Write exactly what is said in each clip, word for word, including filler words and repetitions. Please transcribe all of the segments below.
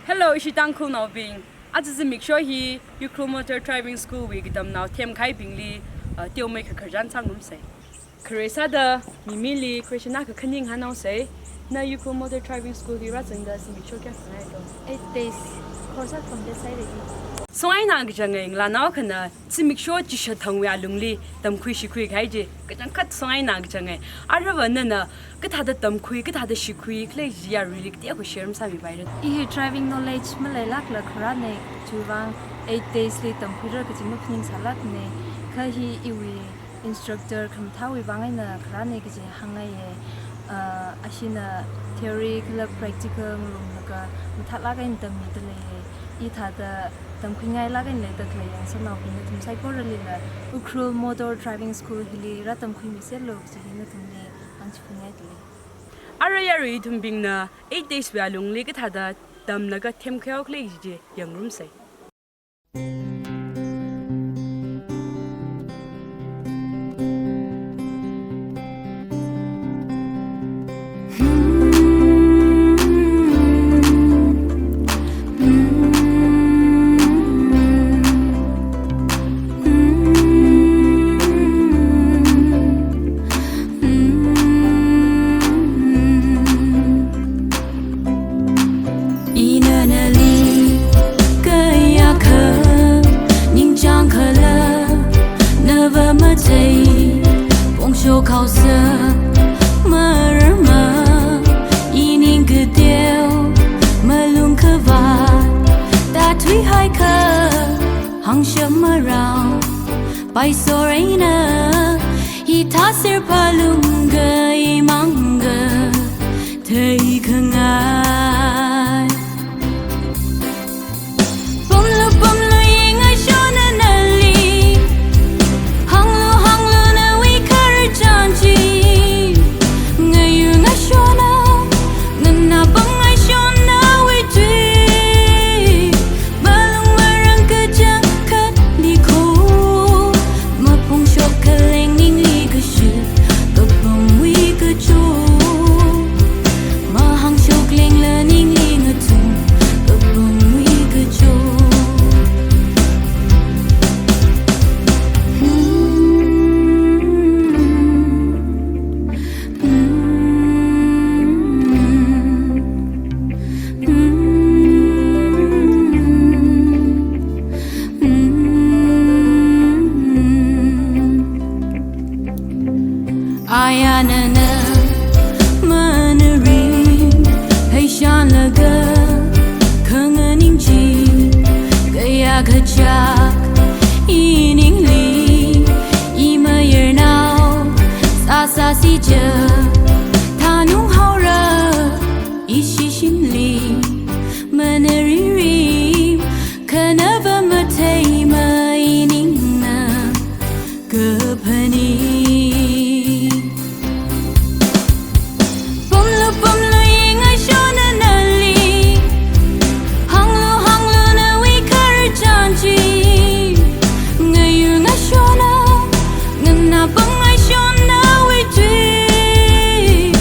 Hello, ishi Tangkhulnaobing. Aja zimiksho hi Ukhrul Motor Driving School wui katamnao themkahaibingli, uh, teomeikha khararchan sāngarumsei. Khare sāda Mimili question akha khaningahānhaosei. Na Ukhrul Motor Driving School li rāzangda zimiksho kayākha ngailo? Eight days course akha complete sāhaira. Songaina kachang ngalānao akhana zimiksho chishat thangwui alungli tamkhui shikhui kahai chi kachangkhat songaina kachang ngai. Aruiva nana kathāda tamkhui, kathāda shikhui khalei chi yaruili kateokha share masāmipaira. I hi driving knowledge maleilākla kharāne, chiwuivang eight days li tamkhuira kaji maphaningsālākne. Kha hi iwui instructor khamathāwui vang eina kharāne kaji hāngngaiye. Uh, ashina theory kala practical ngarumlaga mathālāk eina tammida leiye. I thāda tamkhuingailāk eina leida khalei yangsānaobing nathum saikoralila Ukhrul Motor Driving School hili rātamkhuimiselu kaji hi nathumli hāngchiphunngaidalei. Arui yarui ithumbingna eight days wui alungli kathāda tamlaga themkhuihao khalei chi yangngarumsei. Ina nali kayākha ningchāng khala, nava mathei pongshok haosa mararma, ining kateo malung khavāt tāthuihaikha, hāngshap marao paisor eina, hithā serphalung kaimang kathei khangai. Pamlu pamlu yingaishona nali, hānglu hānglu nawui khararchan chi, ngayur ngaishona, nganā pangngaishona nawui tui, malung marān kachangkhatli kho, mapongshok khaleng ningli kashut kapangwui kachot, mahāngshok lengla ningli ngathum kapangwui kachot. Aya nana manarim heishanlaga, khanganing chi kayākha chak iningli, imayarnao sāsāsi ja, thanung haora ishi shimli. Manaririm kha nava mathei mainingna kaphani. Pamlu pamlu yingaishona nali, hānglu hānglu nawui khararchan chi, ngayur ngaishona, nganā pangngaishona nawui tui,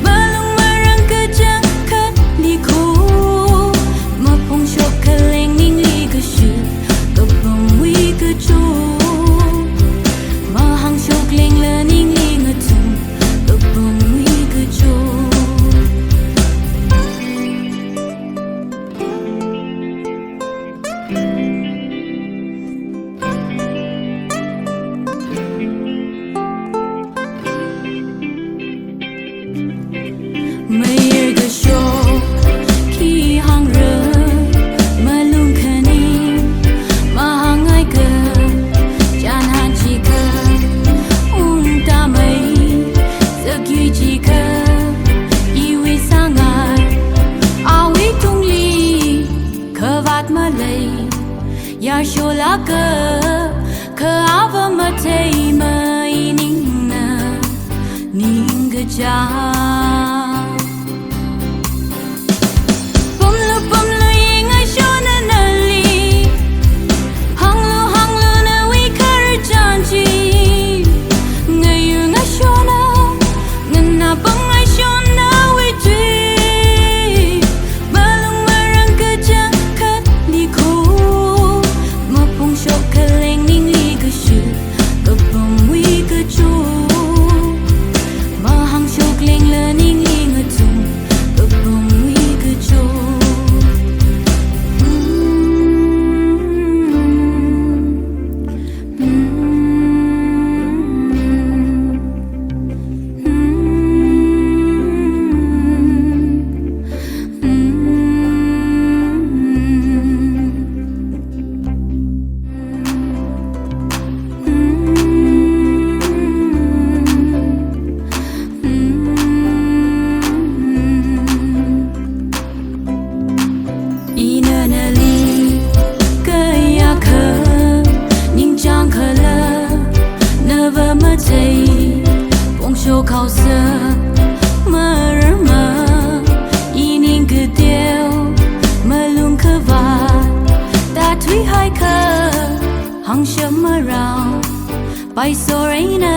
malung marān kachangkhatli kho, mapongshok khaleng ningli kashut kapangwui kachot, mahāngshok lengla ningli ngathum kapangwui kachot. Mayar kashok khi hāngra, malung khani mahāngngaika, chānhan chikha ungtamei, sakhi chikha iwui sāngai, awui tungli khavāt malei, yarshoklaga kha ava mathei mainingna ningkachāng. Pamlu pamlu yingaishona nali, hānglu hānglu nawui khararchan chi, ngayur ngaishona, nganā pangngaishona nawui tui, malung marān kacha Tei, pongshok haosa, mararma, ining kateo, malung kavāt, tāthui haikha, hāngshap marao, paisoreina,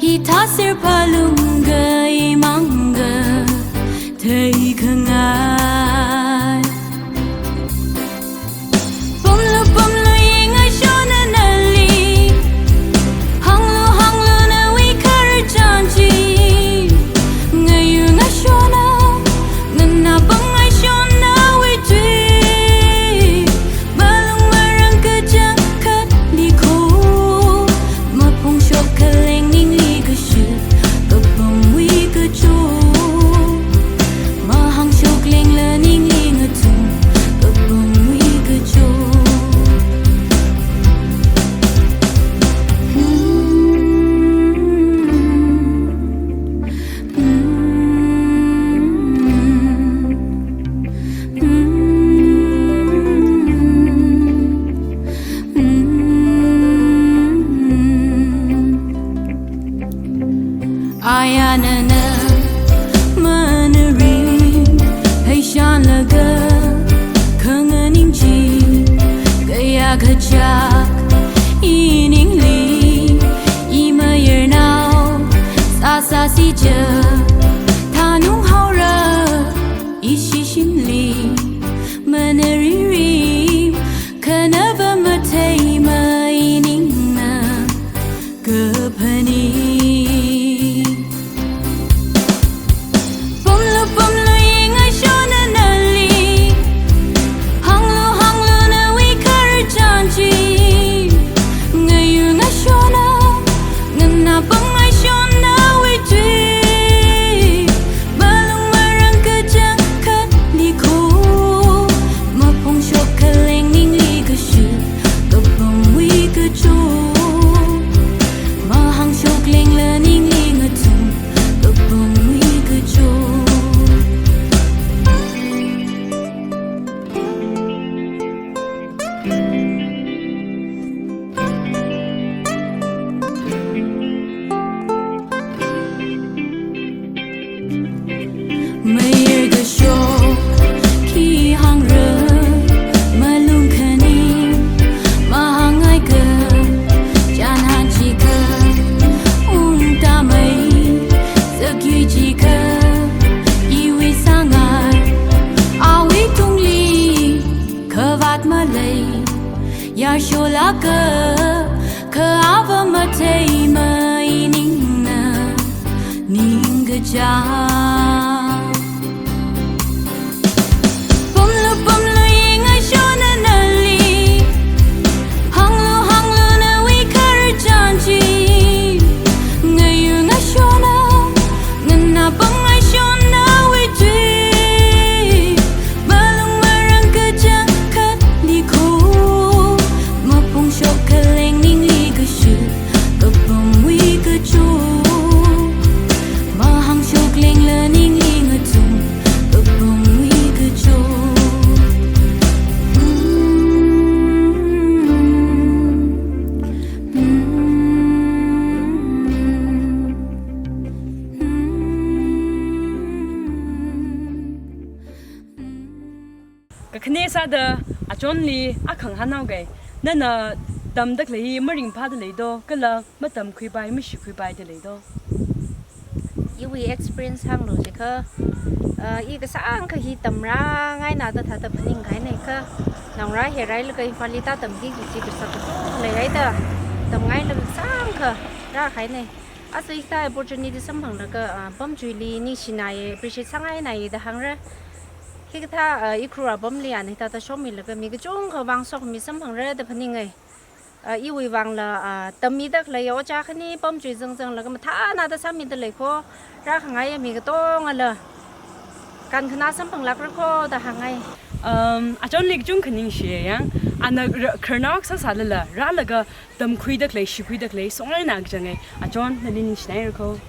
hithā serphalung kaimang kathei khangai. Pamlu, pamlu, yinga shona nali. Hānglu, hānglu, nawui khararchan chi. Ngayur ngashona, nganā pamngai shona wui chi. Malung marang kachangkhat likho. Mapongshok khaleng ningli kashut, kapamwui kacho. Mahāngshok lengla ningli ngathum, kapamwui kacho. Aya nana manari, heishanlaga khanganing chi, kayā kachak iningli, imayarnao sāsā sija, thanung haora ishi shimli, manari rim, khanava mathei mainingna kaphani. Pamlu, pamlu, yinga shona nali. Hānglu, hānglu, nawui khararchan chi. Ngayur ngashona, nganā pamngai shona wui chi. Malung marang kachangkhat likho. Mapongshok khaleng ningli kashut, kapamwui kacho. Mahāngshok lengla ningli ngathum, kapamwui kacho. Mayar kashok, khi hāngra, malung khani, mahāngngai kha, chānhan chi kha, ungta mai, zakyui chi kha, iwui sāngai, awui tungli, khavāt malei, yarshola kha, kha ava mathei mainingna, ning kachā. Pamlu, pamlu, yinga shona nali. Hānglu, hānglu, nawui khararchan chi. Ngayur ngashona, nganā pamngai shona wui chi. Malung marang kachangkhat likho. Mapongshok khaleng ningli kashut, kapamwui kacho. Mahāngshok lengla ningli ngathum, kapamwui kacho. Kakhane sāda Ajohnli akhang hāngnao kai. Nana tamda khalei maringphāda leido, kala matamkhuipai, mashikhuipaida leido? Iwui experience hānglu jiakha, ah, i kasāngkha hi tamrāngaina da thāda phaning kahaina kha, naongarā hi rālaga Imphalli tātamki kaji kasak kato leida, tamngaila kasāngkha rākahaina. Aja hithā opportunity samphanglaga, ah, pamchuili ningshina ye, appreciate sāngaina ye da hāngra. Hikathā, ah, Ukhrul apamli ana hithāda shokmilaga mi kachungkha vāshokmi samphangra da phaninga. Ah, iwui vāngla, ah, tammida khalei ojā khani pamchui zangzanglaga mathānada sāmida leikho, rākhangai mi katongala kankhana samphanglākra kho da hāngngai. Um, Ajohnli kachungkha ningshiya yang, ana ra-, khararnao sāsālala, rālaga tamkhuida khalei, shikhuida khalei, songaina kachang e. Ajohn, nali ningshinaira kho.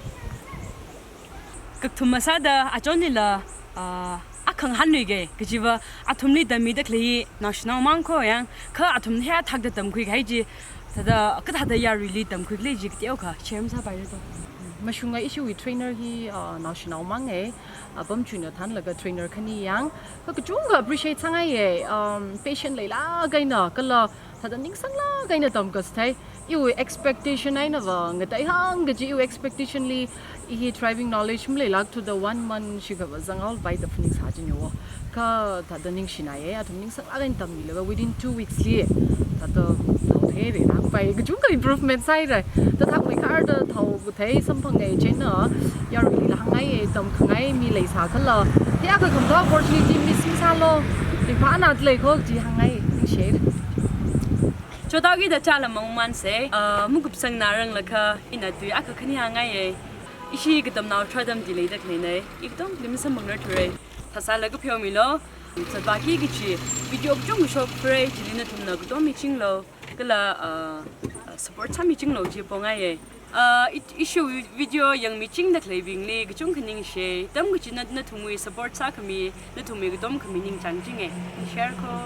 Kakathuma sāda Ajohnlila, ah, akhang hānluike, kajiva athumli tammida khalei naoshinao mang kho yang, kha athum hithāda tamkhui kahai chi, Thāda, kathāda yaruili tamkhuikhala chi kateokha share masāpaira to. Mashunga ishiwui trainer hi, uh, naoshinao mange, apam china thanlaga trainer khani yang, kha kachungkha appreciate sāngaiye, um, patient leilāk eina, kala thāda ningsanglāk eina tamkachithei. Iwui expectation einava, ngateihāng kaji iwui expectation li, i hi driving knowledge maleilāk thuda one month shikhava zanghaopai da phaningsā jin yo. Kha thāda ningshinaiye, athum ningsanglāk eina tammilaga within two weeks li, thāda thaotheira, rāpai, kachungkha improvement sāhaira. Thāda thakmeikharda thaokathei samphanga chieina, yaruilila hāngngaiye, tamkhangai mi leisākhala, hiyākha khamathā opportunity miss masālu, ringphāna lei kho chi hāngngai, ningshihaira. Chotao kida chāla mangmansei, ah, makupsangna ranglakha, ina tui akha khani hāngngaiye. Ishi katamnao tharan tamda leida khaleina, i katongali masamphangrar thura. Thāsālaga pheomilu, zatpāki kachi, video kachungkha shokphalungra, chili nathumna katom michinglu, kala, ah, ah, support sāmichinglu chi pongaiye. Ah, i-, ishiwui video yangmichingda khaleibingli kachungkha ningshi, tamkachina nathumwui support sākhami, nathumwui katom khami ningchāngchinge, share kho.